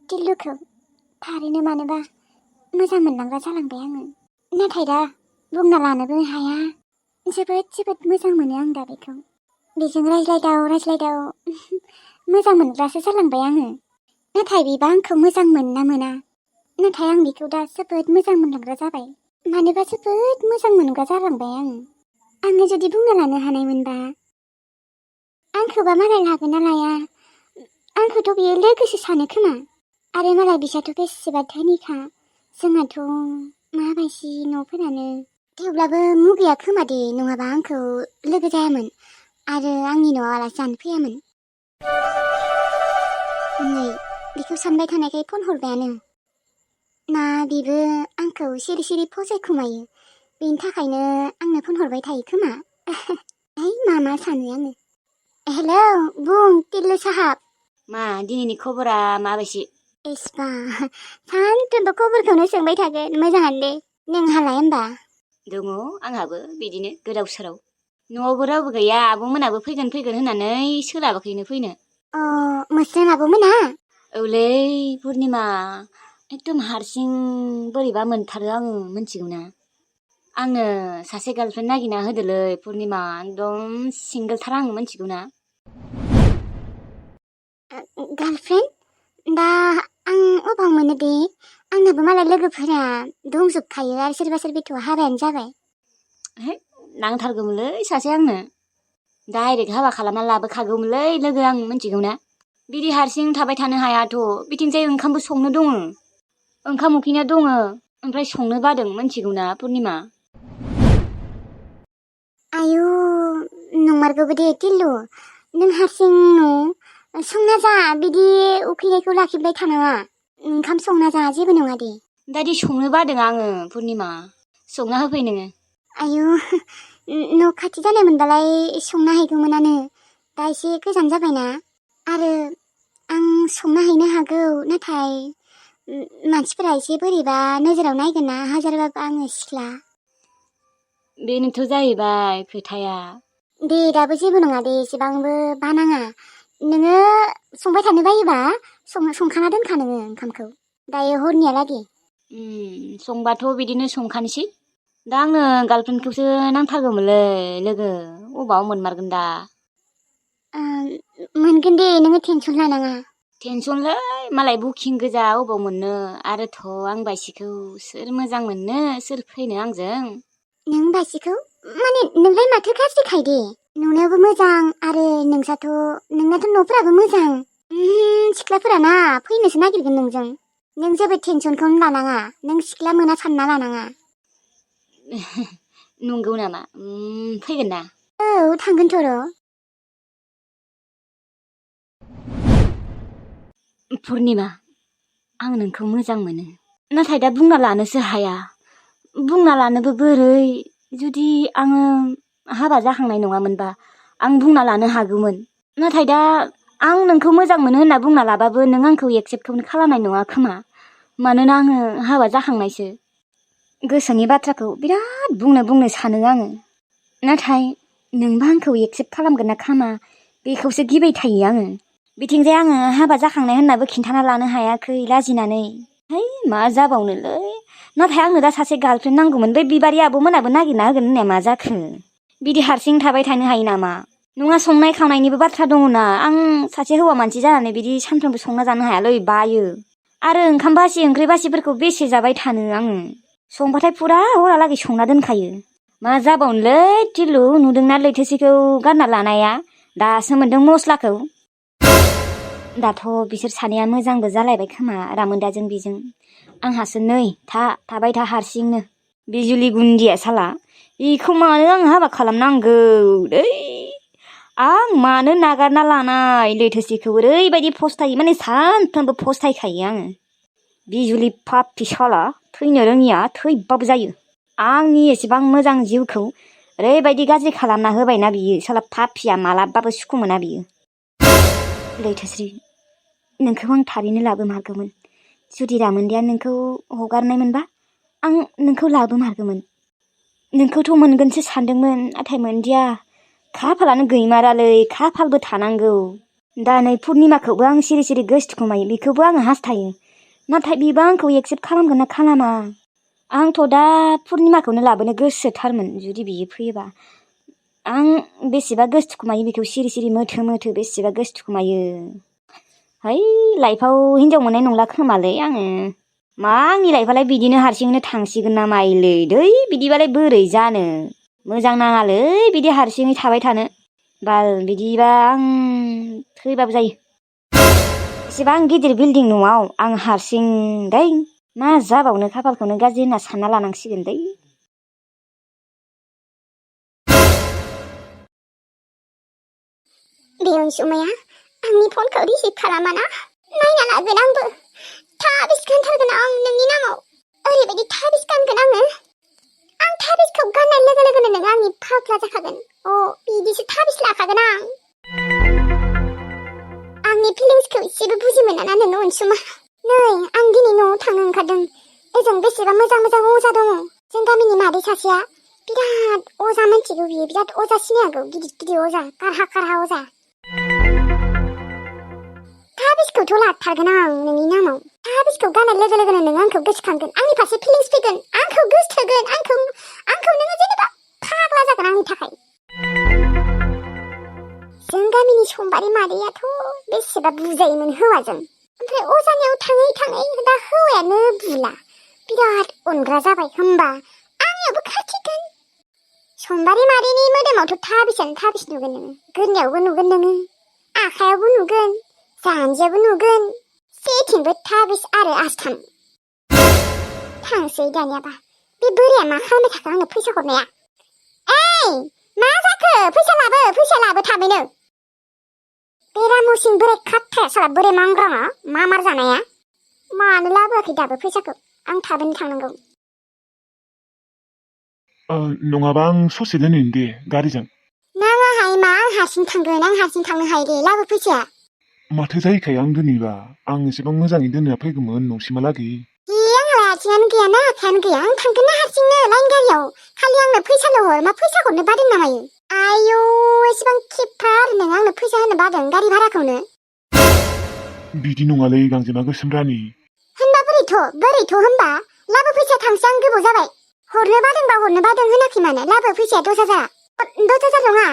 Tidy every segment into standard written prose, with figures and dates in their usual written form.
टिल्लुखौ थारैनो मानोबा मोजां मोनलांग्रा जालांबाय आङो। नाथाय दा बुंना लानोबो हाया। जोबोद मोजां मोनो आं दा बेखौ। बेजों रायज्लायदाव मोजां मोनग्रासो जालांबाय आङो। नाथाय बिबा आंखौ मोजां मोनना मोना? नाथाय आं बेखौ दा जोबोद मोजां मोनलांग्रा जाबाय। मानोबा जोबोद मोजां मोनग्रा जालांबाय आङो जुदि बुंना लानो हानायमोनबा। आंखौबा मालाय लागोन ना लाया? आंखौथ' बियो लोगोसो सानो खोमा। आरो मालाय बिसाथ' बेसेबा धोनिखा। जोंनाथ' माबायदि न'फोरानो। थेवब्लाबो मुगैया खोमा दे, नङाबा आंखौ लोगो जायामोन आरो आंनि न'आव आलासि जानो फैयामोन। नै बेखौ सानबाय थानायखाय फन हरबायानो। ना बेबो आंखौ सिरि फसायखुमायो। बेनि थाखायनो आंनो फन हरबाय थायो खोमा। मा सानो आङो। हेलौ बुं टिल्लु साहाब। मा दिनैनि खबरा माबायदि? इस्बा सानफ्रोमबो खबरखौनो सोंबाय थागोन। मोजाङानो दे। नोंहालाय होमबा? दङ आंहाबो बिदिनो गोदाव सोराव। न'आवबो रावबो गैया। आब'मोनाबो फैगोन होननानै सोलाबाखैनो फैनो। मोस्रोम आब'मोना? औलै पुर्निमा, एकदम हारसिं बोरैबा मोनथारो आङो, मिथिगौ ना? आंनो सासे गार्लफ्रेन्ड नागिरना होदोलै पुर्निमा। एकदम सिंगोलथार आं, मिथिगौ ना? गार्लफ्रेन्ड? दा आं अबाव मोनो दे? आंनाबो मालाय लोगोफोरा दंजोबखायो आरो सोरबाथ' हाबायानो जाबाय। नांथारगौमोनलै सासे आंनो। डाइरेक्ट हाबा खालामना लाबोखागौमोनलै लोगो आं, मिथिगौ ना? बिदि हारसिं थाबाय थानो हायाथ'। बिथिंजाय ओंखामबो संनो दङ। ओंखाम उखैना दङ, ओमफ्राय संनो बादों, मिथिगौ ना पुर्निमा? आयु नंमारगौबो दे टिल्लु। नों हारसिं संना जा, बिदि उखैनायखौ लाखिबाय थानाङा। ओंखाम संना जा, जेबो नङा दे। दादि संनो बादों आङो पुर्निमा। संना होफै नोङो। आयु न' खाथि जानायमोनबालाय संना हैगौमोनानो। दा एसे गोजान जाबायना। आरो आं संना हैनो हागौ, नाथाय मानसिफोरा एसे बोरैबा नोजोराव नायगोन ना, हाजारबाबो आङो सिख्ला। बेनोथ' जाहैबाय खोथाया। दे दाबो जेबो नङा दे, एसेबांबो बानाङा। नोङो संबाय थानो बायोबा संखाना दोनखा नोङो ओंखामखौ, दायो हरनियालागै। संबाथ' बिदिनो संखानोसै। दा आंनो गार्लफ्रेन्डखौसो नांथारगौमोनलै लोगो। अबाव मोनमारगोन दा? मोनगोन दे, नोङो टेनसन लानाङा। टेनसनलै, मालाय बुकिं गोजा, अबाव मोननो। आरोथ' आं बायसिखौ सोर मोजां मोननो, सोर फैनो आंजों। नों बासिखौ? माने नोंलाय माथो गाज्रिखाय दे। नुनायावबो मोजां, आरो नोंनाथ' न'फोराबो मोजां। सिख्लाफोराना फैनोसो नागिरगोन नोंजों। नों जेबो टेनसनखौनो लानाङा, नों सिख्ला मोना सानना लानाङा। नंगौ नामा? फैगोन ना? औ थांगोनथ' र'। पुर्निमा, आं नोंखौ मोजां मोनो। नाथाय दा बुंना लानोसो हाया। बुंना लानोबो बोरै? जुदि आङो हाबा जाखांनाय नङामोनबा आं बुंना लानो हागौमोन। नाथाय दा आं नोंखौ मोजां मोनो होनना बुंना लाबाबो नों आंखौ एक्सेप्टखौनो खालामनाय नङा खोमा। मानोना आङो हाबा जाखांनायसो। गोसोनि बाथ्राखौ बिराद बुंनो सानो आङो। नाथाय नोंबा आंखौ एक्सेप्ट खालामगोन ना खामा, बेखौसो गिबाय थायो आङो। बिथिंजाय आङो हाबा जाखांनाय होननाबो खिन्थाना लानो हायाखै, लाजिनानै। मा जाबावनोलै। नाथाय आंनो दा सासे गार्लफ्रेन्ड नांगौमोन। बै बिबारि आब'मोनाबो नागिरना होगोन होननाया मा जाखो? बिदि हारसिं थाबाय थानो हायो नामा? नङा, संनाय खावनायनिबो बाथ्रा दङना। आं सासे हौवा मानसि जानानै बिदि सानफ्रोमबो संना जानो हायालै, बायो। आरो ओंखाम बासि ओंख्रि बासिफोरखौ बेसे जाबाय थानो आङो। संबाथाय फुरा हरालागै संना दोनखायो। मा जाबावनोलै टिल्लु, नुदोंना लैथोसेखौ गारना लानाया? दासो मोनदों मस्लाखौ। दाथ' बिसोर सानैया मोजांबो जालायबाय खोमा, रामोदाजों बिजों। आंहासो नै थाबाय था हारसिंनो। बिजुलि गुन्दिया साला। बेखौ मानो आं हाबा खालामनांगौ दै? आं मानो नागारना लानाय लैथोसेखौ ओरैबायदि फस्थायो, माने सानफ्रोमबो फस्थायखायो आङो। बिजुलि पापि साला, थैनो रोङिया थैबाबो जायो। आंनि एसेबां मोजां जिउखौ ओरैबायदि गाज्रि खालामना होबायना बियो, साला पापिया मालाबाबो सुखु मोना बियो। लैथोश्री, नोंखौ आं थारैनो लाबोमारगौमोन। जुदि रामोन्दाया नोंखौ हगारनायमोनबा आं नोंखौ लाबोमारगौमोन। नोंखौथ' मोनगोनसो सानदोंमोन, नाथाय मोनदिया। खाफालानो गैमारालै, खाफालबो थानांगौ। दा नै पुर्निमाखौबो आं सिरि सिरि गोसोथोखुमायो, बेखौबो आङो हास्थायो। नाथाय बिबो आंखौ एक्सेप्ट खालामगोन ना खालामा? आंथ' दा पुर्निमाखौनो लाबोनो गोसोथारमोन जुदि बियो फैयोबा। आं बेसेबा गोसोथोखुमायो बेखौ सिरि सिरि मोथो मोथो बेसेबा गोसोथोखुमायो। है लाइफआव हिनजाव मोननाय नंला खोमालै आङो। मा आंनि लाइफआलाय बिदिनो हारसिंनो थांसिगोन ना मायोलै? दै बिदिबालाय बोरै जानो? मोजां नाङालै बिदि हारसिङै थाबाय थानो। बाल बिदिबा आं थैबाबो जायो। एसेबां गिदिर बिल्डिं न'आव आं हारसिं दै। मा जाबावनो खाफालखौनो गाज्रि होनना सानना लानांसिगोन दै। बे अनसुमाया आंनि फनखौ रिसिभ खालामा ना? नायना लागोन आंबो। थाबिस गानथारगोन आं नोंनि नामाव। ओरैबायदि थाबिस गानगोन आङो। आं थाबिसखौ गाननाय लोगो लोगोनो नों आंनि फाग्ला जाखागोन। बिदिसो थाबिस लाखागोन आं। आंनि फिलिंसखौ एसेबो बुजि मोना ना नोङो अनसुमा? नै आं दिनै न'आव थांनो ओंखारदों। ओजों बेसेबा मोजां मोजां अजा दङ। जों गामिनि मादै सासेया बिराद अजा मिथिगौ, बियो बिराद अजा सिनायगौ, गिदिर गिदिर अजा, कारहा कारहा अजा। थाबिसखौथ' लाथारगोन आं नोंनि नामाव। थाबिसखौ गाननाय लोगो लोगोनो नों आंखौ गोसोखांगोन, आंनि फारसे फिलिंस फैगोन, आंखौ गोसोथोगोन, आंखौ नोङो जेनेबा फाग्ला जागोन आंनि थाखाय। जों गामिनि समबारि मादैयाथ' बेसेबा बुजायोमोन हौवाजों। ओमफ्राय अजानियाव थाङै थाङै दा हौवायानो बुला। बिराद अनग्रा जाबाय। होमबा आंनियावबो खाथिगोन। समबारि मादैनि मोदोमावथ' थाबिसानो थाबिस नुगोन नोङो। गोदनायावबो नुगोन नोङो, आखायावबो नुगोन, जानजियावबो नुगोन, जेथिंबो थाबिस आरो आस्थाम। थांसै दानियाबा। बे बोराया मा खालामबाय थाखो आंनो फैसा हरनाया? ओइ मा जाखो? फैसा लाबो थाबैनो। बे रामुसिं बोराय खाथ्राया साला बोराय मांग्राङा मा मार जानाया मानो लाबोआखै दाबो फैसाखौ? आं थाबैनो थांनांगौ। नङाबा आं ससे दोनैनो दे गारिजों। नाङाहाय मा, आं हारसिं थांगोन, आं हारसिं थांनो हायो दे। लाबो फैसाया। माथो जायोखाय आं दोनैबा? आं एसेबां मोजाङै दोनना फैगौमोन न'सिमहालागै। आंहालाय आथिङानो गैया ना आखायानो गैया। आं थांगोन ना हारसिंनो लाइन गारियाव। खालि आंनो फैसाल' हर। मा फैसा हरनो बादों ना मायो? आयौ एसेबां खेबखा आरो नों आंनो फैसा होनो बादों गारि भाराखौनो। बिदि नङालै गांजेमा गोसोम रानि। होनबा बोरैथ' होनबा? लाबो फैसा थांसै, आं गोबाव जाबाय। हरनो बादों होनाखै मानो? लाबो फैसाया 10,000। 10,000 नङा,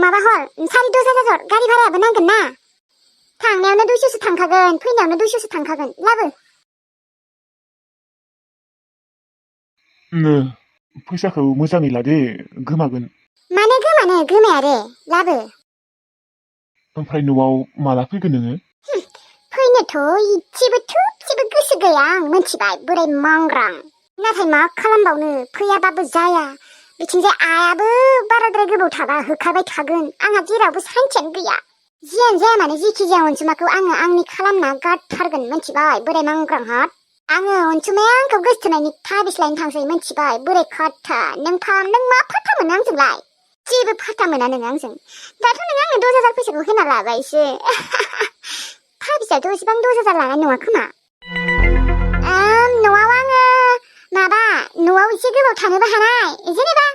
माबा हर 10,500 हर। गारि भारायाबो नांगोन ना। थांनायावनो 200सो थांखागोन, फैनायावनो 200सो थांखागोन। लाबो। फैसाखौ मोजाङै लादे, गोमागोन। मानो गोमानो? गोमाया रे। लाबो। ओमफ्राय न'आव माला फैगोन नोङो? फैनोथ' इसेबो थोबसेबो गोसो गैया आं, मिथिबाय बोराय मांग्रां। नाथाय मा खालामबावनो, फैयाबाबो जाया। बिथिंजाय आयाबो बाराद्राय गोबाव थाबा होखाबाय थागोन। आंहा जेरावबो सान्थियानो गैया। जियानो जाया मानो जेखि जाया अनसुमाखौ आङो आंनि खालामना गारथारगोन, मिथिबाय बोराय मांग्रां हाट। आङो अनसुमाया आंखौ गोसथोनायनि थाबिस लायनो थांसै, मिथिबाय बोराय खाथा। नों मा फाथा मोनो आंजोंलाय? जेबो फाथा मोना नों आंजों। दाथ' नों आंनो 10,000 फैसाखौ होना लाबायसो। थाबिसाथ' एसेबां 10,000 लानाय नङा खोमा। न'आव आङो न'आव एसे गोबाव थानोबो हानाय, जेनेबा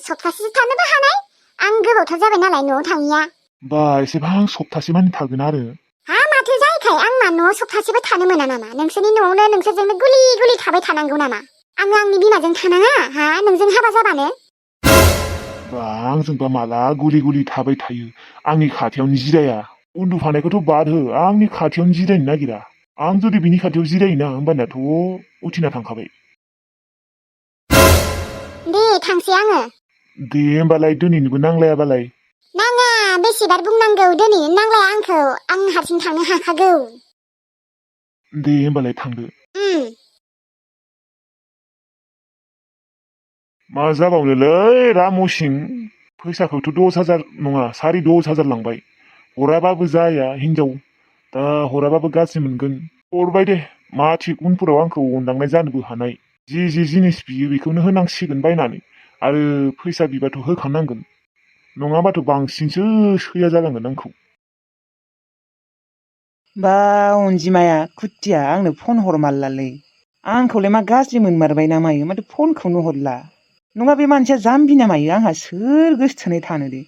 सप्तासेसो थानोबो हानाय। आं गोबावथार जाबाय नालाय न'आव थाङिया। बा एसेबां सप्तासे मानि थागोन आरो? माथो जायोखाय? आं मा न'आव सप्तासेबो थानो मोना नामा? नोंसोरनि न'आवनो नोंसोरजोंनो गुलि गुलि थाबाय थानांगौ नामा? आङो आंनि बिमाजों थानाङा? नोंजों हाबा जाबानो? बा आंजोंबा माला गुलि गुलि थाबाय थायो? आंनि खाथियावनो जिराया। उन्दुफानायखौथ' बाद हो, आंनि खाथियावनो जिरायनो नागिरा। आं जुदि बिनि खाथियाव जिरायोना होमबानियाथ' उथिना थांखाबाय। दे थांसै आङो। दे होमबालाय दिनैनोबो नांलायाबालाय। नाङा, बेसेबार बुंनांगौ दिनैनो नांलाया आंखौ। आं हारसिं थांनो हाखागौ। दे होमबालाय थांदो। मा जाबावनोलै रामुसिं, फैसाखौथ' 10,000 नङा 10,500 लांबाय। हराबाबो जाया हिनजाव, दा हराबाबो गाज्रि मोनगोन। हरबाय दे, मा थिग उनफोराव आंखौ अनलांनाय जानोबो हानाय। जि जिनिस बियो बेखौनो होनांसिगोन बायनानै। आरो फैसा बिबाथ' होखानांगोन, नङाबाथ' बांसिनसो सैया जालांगोन आंखौ। बा अनजिमाया खुथिया आंनो फन हरमारलालै। आंखौलाय मा गाज्रि मोनमारबाय ना मायो? माथो फनखौनो हरला। नङा बे मानसिया जाम्बि ना मायो? आंहा सोर गोसोथोनाय थानो दे।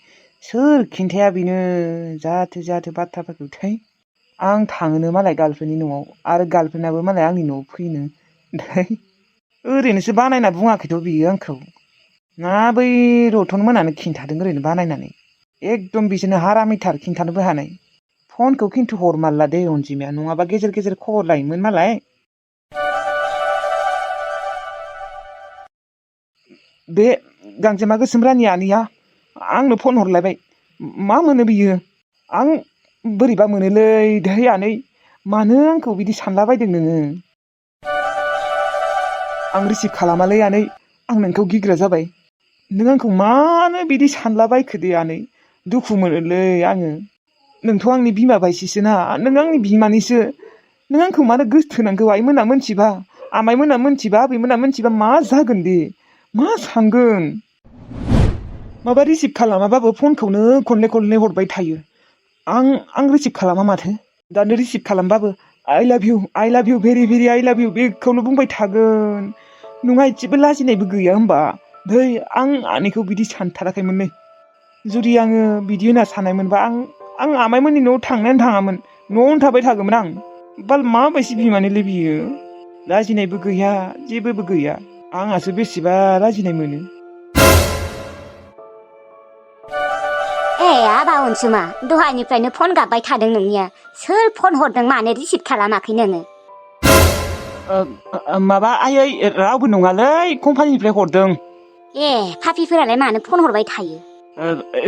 सोर खिन्थाया बेनो जाथो बाथ्राफोरखौ थै आं थाङोनो मालाय गार्लफ्रेन्डनि न'आव आरो गार्लफ्रेन्डआबो मालाय आंनि न'आव फैनो थै ओरैनोसो बानायना बुङाखैथ' बियो आंखौ ना बै रतन मोनानो खिन्थादों ओरैनो बानायनानै एकदम बिसोरनो हारामिथार खिन्थानोबो हानाय फनखौ खिन्थु हरमारला दे अनजिमाया नङाबा गेजेर गेजेर खबर लायोमोन मालाय बे गांजेमा गोसोम रानि आनैया आंनो फन हरलायबाय मा मोनो बियो आं बोरैबा मोनोलै दै आनै मानो आंखौ बिदि सानलाबायदों नोङो आं रिसिभ खालामालै आनै आं नोंखौ गिग्रा जाबाय नों आंखौ मानो बिदि सानलाबायखो दे आनै दुखु मोनोलै आङो नोंथ' आंनि बिमा बायसिसोना नों आंनि बिमानिसो नों आंखौ मानो गोसथोनांगौ आइमोना मोनथिबा आमाइमोना मोनथिबा आबैमोना मोनथिबा मा जागोन दे मा सानगोन माबा रिसिभ खालामाबाबो फनखौनो खनले खनले हरबाय थायो आं रिसिभ खालामा माथो दानो रिसिभ खालामबाबो आइ लाभ इउ भेरि भेरि आइ लाभ इउ बेखौनो बुंबाय थागोन नोंहा एसेबो लाजिनायबो गैया होमबा दै आं आनैखौ बिदि सानथाराखैमोनलै जुदि आङो बिदि होनना साननायमोनबा आं आमाइमोननि न'आव थांनानै थाङामोन न'आवनो थाबाय थागौमोन आं बाल माबायदि बिमानोलै बियो लाजिनायबो गैया जेबोबो गैया आंहासो बेसेबा लाजिनाय मोनो ए आबा अनसुमा दहायनिफ्रायनो फन गाबबाय थादों नोंनिया सोर फन हरदों मानो रिसिभ खालामाखै नोङो माबा आयै रावबो नङालै कम्पानिनिफ्राय हरदों ए फाफिफोरालाय मानो फन हरबाय थायो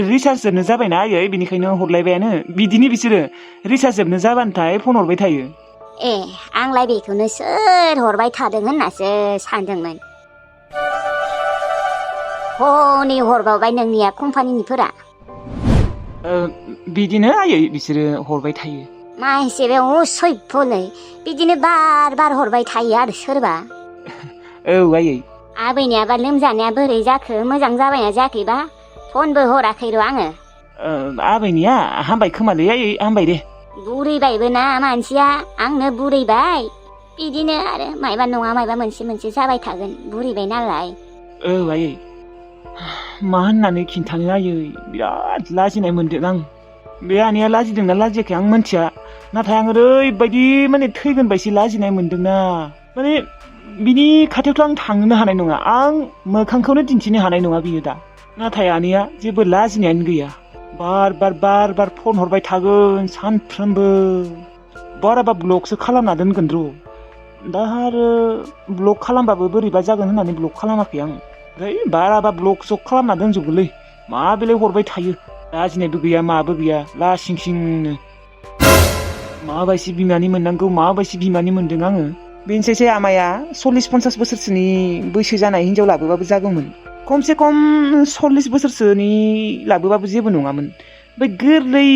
रिसार्ज जोबनो जाबायना आयै बिनिखायनो हरलायबायानो बिदिनो बिसोरो रिसार्ज जोबनो जाबानोथाय फन हरबाय थायो ए आंलाय बेखौनो सोर हरबाय थादों होननासो सानदोंमोन हनै हरबावबाय नोंनिया कम्पानिनिफोरा बिदिनो आयै बिसोरो हरबाय थायो मानसि बे असभ्यलै बिदिनो बार बार हरबाय थायो आरो सोरबा औ आयै आबैनियाबा लोमजानाया बोरै जाखो मोजां जाबायना जायाखैबा फनबो हराखै र' आङो आबैनिया हामबाय खोमालै आयै हामबाय दे बुरैबायबो ना मानसिया आंनो बुरैबाय बिदिनो आरो मायबा नङा मायबा मोनसे जाबाय थागोन बुरैबाय नालाय औ आयै मा होननानै खिन्थानो आयै बिराद लाजिनाय मोनदों आं बे आनैया लाजिदोंना लाजियाखै आं मोनथिया नाथाय आं ओरैबायदि माने थैगोन बायदि लाजिनाय मोनदोंना माने बिनि खाथियावथ' आं थांनो हानाय नङा आं मोखांखौनो दिन्थिनो हानाय नङा बियो दा नाथाय आनैया जेबो लाजिनायानो गैया बार बार फन हरबाय थागोन सानफ्रोमबो बाराबा ब्लकसो खालामना दोनगोन र' दा आरो ब्लक खालामबाबो बोरैबा जागोन होननानै ब्लक खालामाखै आं ओमफ्राय बाराबा ब्लक सक खालामना दोनजोबगोनलै मा बेलाय हरबाय थायो लाजिनायबो गैया माबो गैया लासिं सिंनो माबायदि बिमानि मोननांगौ माबायदि बिमानि मोनदों आङो बेनोसै आमाया 40-50 बोसोरसोनि बैसो जानाय हिनजाव लाबोबाबो जागौमोन खमसे खम 40 बोसोरसोनि लाबोबाबो जेबो नङामोन बै गोरलै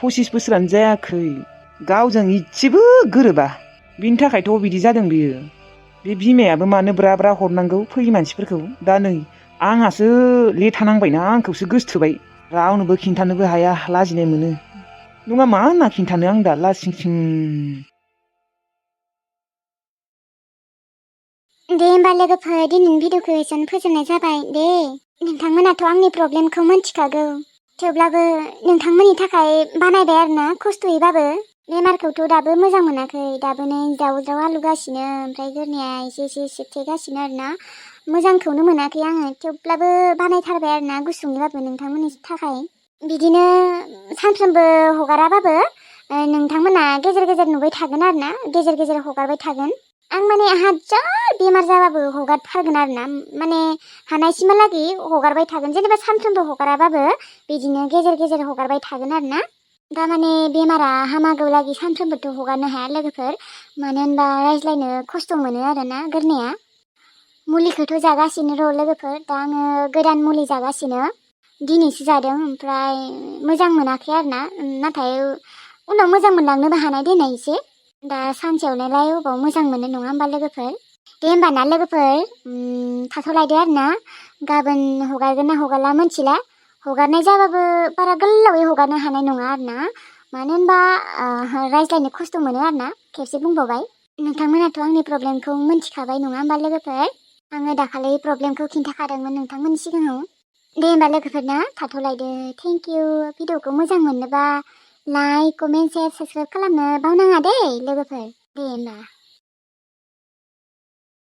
25 बोसोरानो जायाखै गावजों इसेबो गोरोबा बिनि थाखायथ' बिदि जादों बियो बे बिमायाबो मानो ब्रा ब्रा हरनांगौ फैयै मानसिफोरखौ दा नै आंहासो लेथा नांबायना आंखौसो गोसथोबाय रावनोबो खिन्थानोबो हाया लाजिनाय मोनो नङा मा होनना खिन्थानो आं दा लासिं सिं दे होमबा लोगोफोर दिनैनि भिडिअखौ एसेयावनो फोजोबनाय जाबाय दे नोंथांमोनाथ' आंनि प्रब्लेमखौ मोनथिखागौ थेवब्लाबो नोंथांमोननि थाखाय बानायबाय आरोना खस्थ'यैबाबो बेमारखौथ' दाबो मोजां मोनाखै दाबो नै ज्राव ज्राव आलुगासिनो ओमफ्राय गोरनाया एसे सेबथेगासिनो आरोना मोजांखौनो मोनाखै आङो थेवब्लाबो बानायथारबाय आरोना गुसुंनिबाबो नोंथांमोननि थाखाय बिदिनो सानफ्रोमबो हगाराबाबो नोंथांमोना गेजेर गेजेर नुबाय थागोन आरोना गेजेर गेजेर हगारबाय थागोन आं माने हाजार बेमार जाबाबो हगारथारगोन आरोना माने हानायसिमहालागै हगारबाय थागोन जेनेबा सानफ्रोमबो हगाराबाबो बिदिनो गेजेर गेजेर हगारबाय थागोन आरोना दा माने बेमारा हामागौलागै सानफ्रोमबोथ' हगारनो हाया लोगोफोर मानो होनबा रायज्लायनो खस्थ' मोनो आरोना गोरनाया मुलिखौथ' जागासिनो र' लोगोफोर दा आङो गोदान मुलि जागासिनो दिनैसो जादों ओमफ्राय मोजां मोनाखै आरोना नाथाय उनाव मोजां मोनलांनोबो हानाय देनाय एसे दा सानसेयावनोलाय अबाव मोजां मोनो नङा होमबा लोगोफोर दे होमबा ना लोगोफोर थाथ'लायदो आरोना गाबोन हगारगोन ना हगारला मोनथिला हगारनाय जाबाबो बारा गोलावै हगारनो हानाय नङा आरोना मानो होनबा रायज्लायनो खस्थ' मोनो आरोना खेबसे बुंबावबाय नोंथांमोनाथ' आंनि प्रब्लेमखौ मोनथिखाबाय नङा होमबा लोगोफोर आङो दाखालि प्रब्लेमखौ खिन्थाखादोंमोन नोंथांमोननि सिगाङाव दे होमबा लोगोफोर ना थाथ'लायदो थेंक इउ भिडिअखौ मोजां मोननोबा लाइक कमेन्ट शेयार साबसक्राइब खालामनो बावनाङा दे लोगोफोर दे होमबा